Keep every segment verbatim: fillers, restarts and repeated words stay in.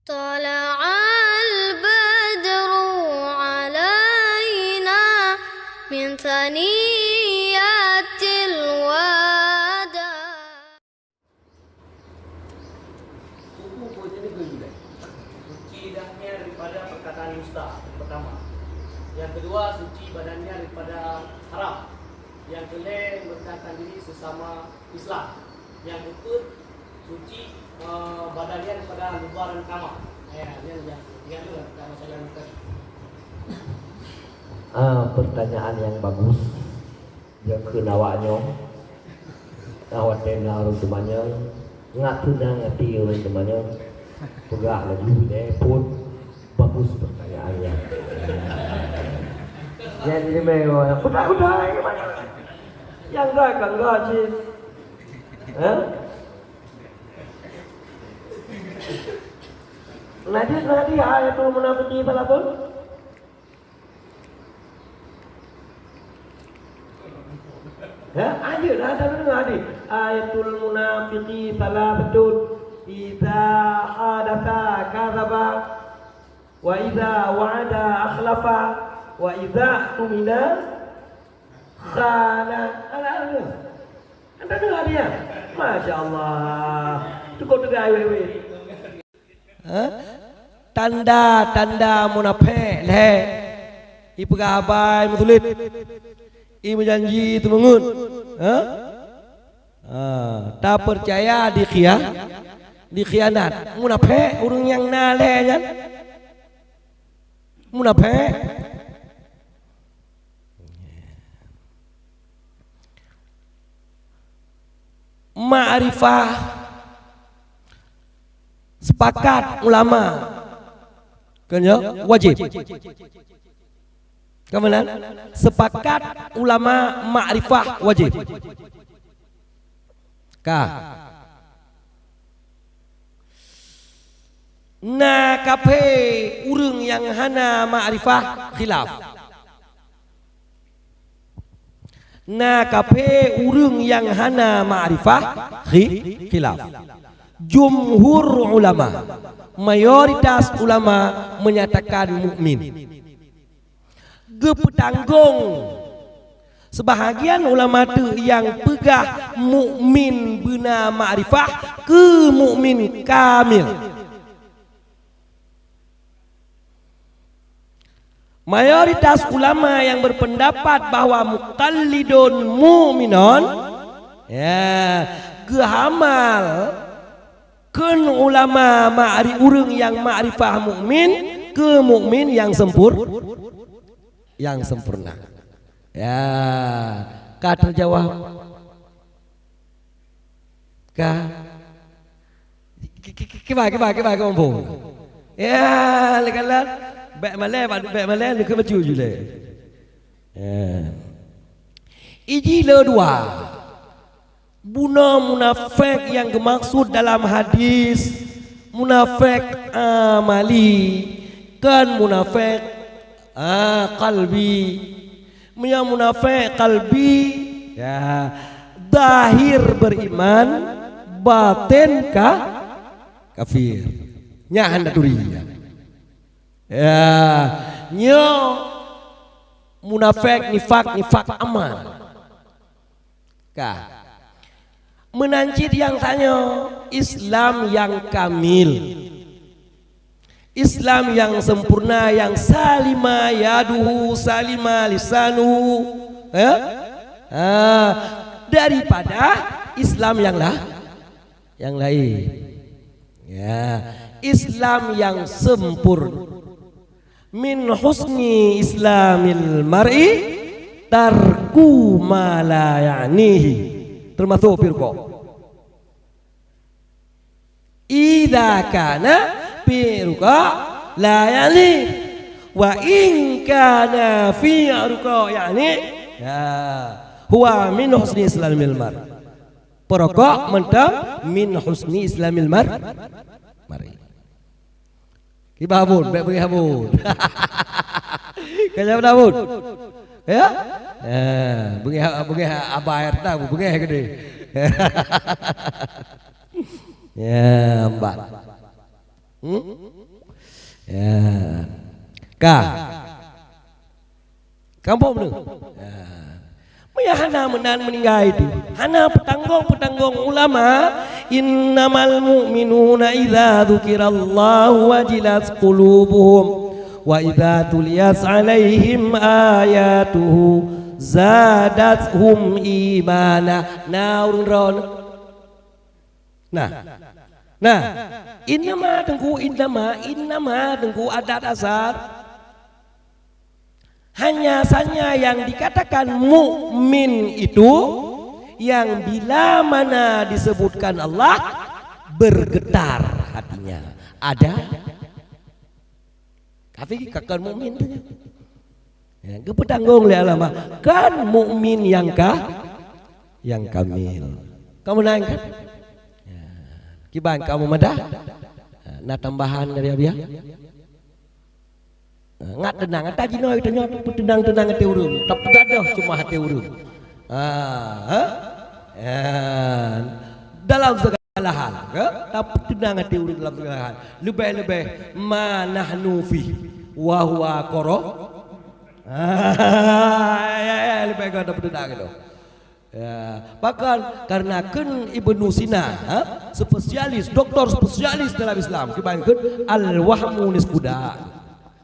طلع البدر علينا من ثنيات الوداع. Suci lidahnya daripada perkataan dusta, yang pertama. Yang kedua, suci badannya daripada haram. Yang kelima, mendekatkan diri sesama Islam. Yang keempat, suci, eh, badannya daripada lupa dan tamak. Eh, yang, yang, yang, yang, yang, yang, yang, yang, Ah, pertanyaan yang bagus. Nyang kheun awak nyoe, ah, watèe na ureueng teumanyong, ngat teunang até ureueng teumanyong, peugah laju, "Eh, Put, bagus pertanyaannya." Nyan istimewa. Udah, udah, gimana? Nyang enggak, kan enggak, cit. Hah? Nah, di, nah, di ayatul munafiqin salah pun. Ya, ayo lah, dah dengar tadi. Ayatul munafiqi salasatun, idza hadatsa kadzaba, wa idza wa'ada akhlafa, wa idza tumina khana. Alah, alah. Anda dengar dia? Masya Allah. Cukup tegas, weh, weh. Ha? Tanda-tanda munafék lhée. Ipeugah haba meusulet. Imeujanji teumeungeut. Ha? Ha, tapeucaya dikhia-, dikhianat. Munafék ureuëng nyang na lhée nyan. Munafék. Makrifah, sepakat ulama, kan ya, wajib. Kan beuna? Sepakat ulama makrifah wajib. Ka. Na kaphé ureuëng nyang hana makrifah khilaf. Na kaphé ureuëng nyang hana makrifah khi-, khilaf. Jumhur ulama, mayoritas ulama menyatakan mukmin. Geupeutanggong. Seubahagian ulama teuk nyang peugah mukmin beuna makrifah keu mukmin kamil. Mayoritas ulama nyang berpendapat bahwa muqallidun mu'minun, ya, geuhamal kheun ulama ma'ri-, ureuëng nyang makrifah mukmin keu mukmin nyang sempur-, nyang sempurna. Ya, ka teujawab. Ka. Ki-, ki-, ki-, kiban, kiban, kiban kamoe muphom. Ya, lé kalon. Bék malée, bék malée, neukeuh maju ju lé. Ya. Iji le dua. Bunoe munafék nyang geumaksud dalam hadis, munafék amali, kon munafék, ah, qalbi. Meunyoe munafék qalbi, ya, zahir beriman, baten ka-, kafir. Nyan hana turi. Ya, nyoe munafék nifak, nifak amal. Ka. Meunan cit nyang tanyoe Islam nyang kamil. Islam nyang sempurna, nyang salima yaduhu, salima lisanuhu, ya? Ah, daripada Islam nyang la-, nyang laén. Ya, Islam nyang sempurna. Min husni islamil mar'i tarku ma la ya'nihi. Termasuk firqah. Idza kana fi ruqa la ya'ni, wa in kana fi ruqa ya'ni, ya, huwa min husni islamil mar. Peurokok mantong min husni islamil mar. Mari. Kiban bun, bék beungéh bun. Ka jaweueb dah bun? Ya? Ya, beungéh, beungéh abai hareuta, beungéh keudeh. Ya, empat. Hmm? Ya. Ka. Kampung tu. Ya. Meuya hana meunan meuninggai tu. Hana peutanggong-peutanggong ulama, "Innamal mu'minuna idza dzukirallahu wajilat qulubuhum wa idza tuliyat 'alaihim ayatuhu zadathum imana." Na ureuëng droe. Nah. Nah. Innama teungku, innama, innama teungku adat asar. Hanya saja yang dikatakan mukmin itu yang bila mana disebutkan Allah bergetar hatinya. Ada. Tapi kakon mukmin tu. Ya, geupeutanggong lé ulama, kan mukmin yang ka, yang kamil. Kamu naik kan? Ya. Kiban kamu madah? Na tambahan dari Abiya? Ngat tenang, ata jinoe tanyoe peuteunang-teunang até ureuëng, tapeugadoh cuma até ureuëng. Ah, ha? Ya. Dalam segala hal, ya? Tapeuteunang até ureuëng dalam segala hal. Leubeh-leubeh ma nahnu fi wa huwa qara. Ah, ya, ya, leubeh gata peuteunang gitu. Ya, bahkan karena kheun Ibnu Sina, ha? Spesialis, doktor spesialis dalam Islam, kiban kheun al-wahmu nisfuda.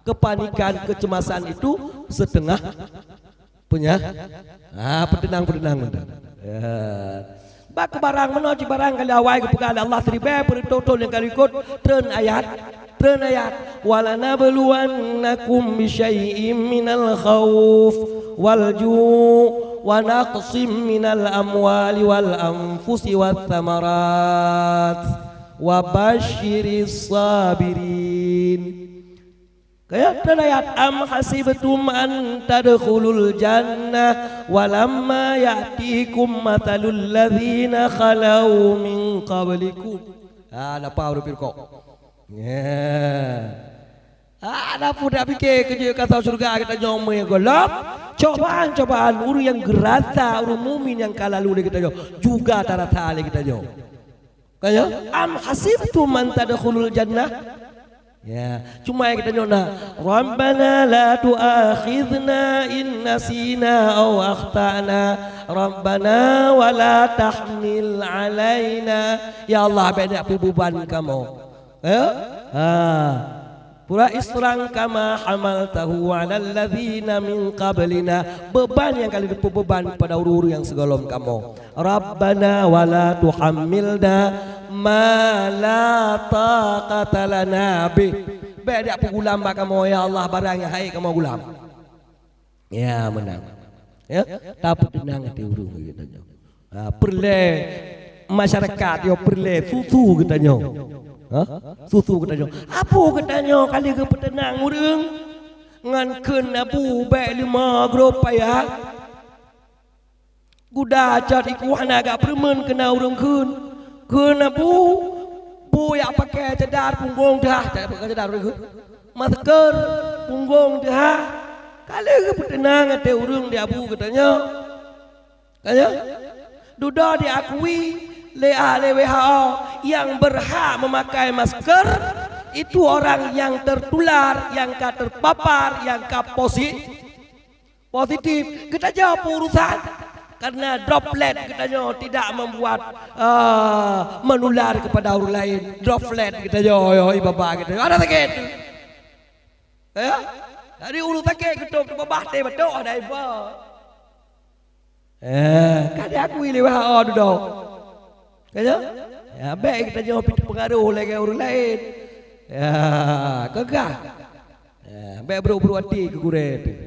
Kepanikan, kecemasan itu setengah penya-, ha, peuteunang-peuteunang mantong. Ya. Bak barang meunoe cit barang kali awai geupeugah lé Allah siribée peureutoh-toh nyang ka likot treun ayat. Treun ayat, "Walanabluwannakum bisyai'im minal khauf wal ju' wa naqsim minal amwali wal anfusi wath thamarat wa basyiris sabirin." Kaya treun ayat, "Am hasibtum an tadkhulul jannah walamma ya'tikum mathalul ladzina khalau min qablikum." Ah, napa ureuëng pirkok? Ya. Ah, ada pun dak pikir keu jeuet kata syurga geutanyoe meugohlom. Cobaan-cobaan ureuëng nyang geurasa, ureuëng mukmin nyang ka lalu lé geutanyoe juga tarasa lé geutanyoe. Kaya, "Am hasibtum an tadkhulul jannah?" Ya, cuma geutanyoe na, "Rabbana la tu'akhidna in nasina aw akhtana. Rabbana wa la tahmil alaina." Ya Allah, bék neuk peubeuban kamoe. Eh? Ha. Pura israng kama hamaltahu 'alal ladzina min qablina. Beuban nyang ka lheueh geupeubeban pada ureuëng-ureuëng nyang sigohlom kamoe. Rabbana wa la tuhammilna ma la taqata lana bih. Bék jak peugulam bak kamoe, ya Allah, barang nyang han ék kamoe gulam. Ya, meunan. Ya, tapeuteunang até ureuëng geutanyoe. Ha, peureulée masyarakat yo peureulée susu geutanyoe. Ha? Susu geutanyoe. Abu geutanyoe kali geupeuteunang ureuëng ngon kheun abu bék lima grob paya. Guda cot iku hana gak peureumeun keu na ureuëng kheun. Kheun abu, bu jak pakai cadar punggong teuhah, jak pakai cadar ureuëng kheun. Masker, punggong teuhah. Ka lheueh geupeuteunang até ureuëng di abu geutanyoe. Ka nyoe? Dudoe diakui lé ahli W H O yang berhak memakai masker itu orang yang tertular, yang ka terpapar, yang ka posi-, positif. Geutanyoe peue urusan? Karena droplet geutanyoe tidak membuat, eh, menular kepada orang lain. Droplet geutanyoe, yo, i babah geutanyoe. Ada sakét. Ya? Jadi ureuëng sakét geutôb teubabah teuh batuk ada iba. Eh, ka diakui lé W H O dudoe. Ka nyoe? Ya, bék geutanyoe pih teupeungaruh lagée ureuëng laén. Ya, keugah. Ya, bék brok-brok até keu gurée teuh.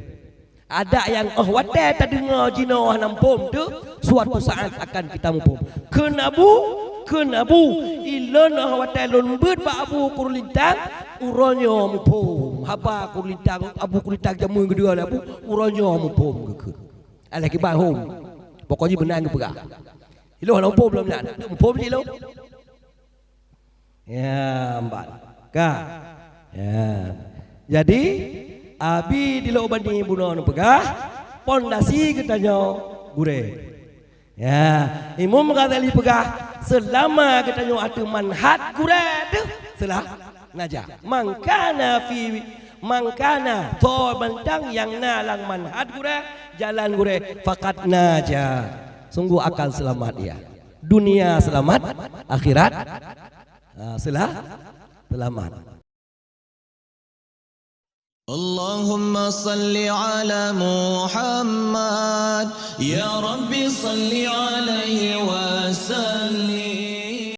Adak nyang óh watée tadeungoe jinoe hana muphom teuh, suatu saat akan kita muphom. Kheun abu, kheun abu, ilôn óh watée lôn beuet bak abu Kurulintang, uroe nyoe muphom. Haba Kurulintang, abu Kurulintang jameun geudua lé abu, uroe nyoe muphom geukheun. Alah kiban hom. Pokok jih meunan geupeugah. Ilôn hana muphom lom nyan. Muphom jih ilôn. Ya, mbat. Ka. Ya. Jadi, Abi di Lhokseumawe bunoe neupeugah, pondasi geutanyoe gurée. Ya, Imam Ghazali peugah, seulama geutanyoe ateueh manhaj gurée teuh, seulah. Naja. Man kana fi, man kana, soe mantong nyang na lam manhaj gurée, jalan gurée, faqad naja. Sungguh akan seulamat ia. Dunia seulamat, akhirat, ah, seula-, seulamat. Allahumma salli ala Muhammad, ya Rabbi salli alaihi wa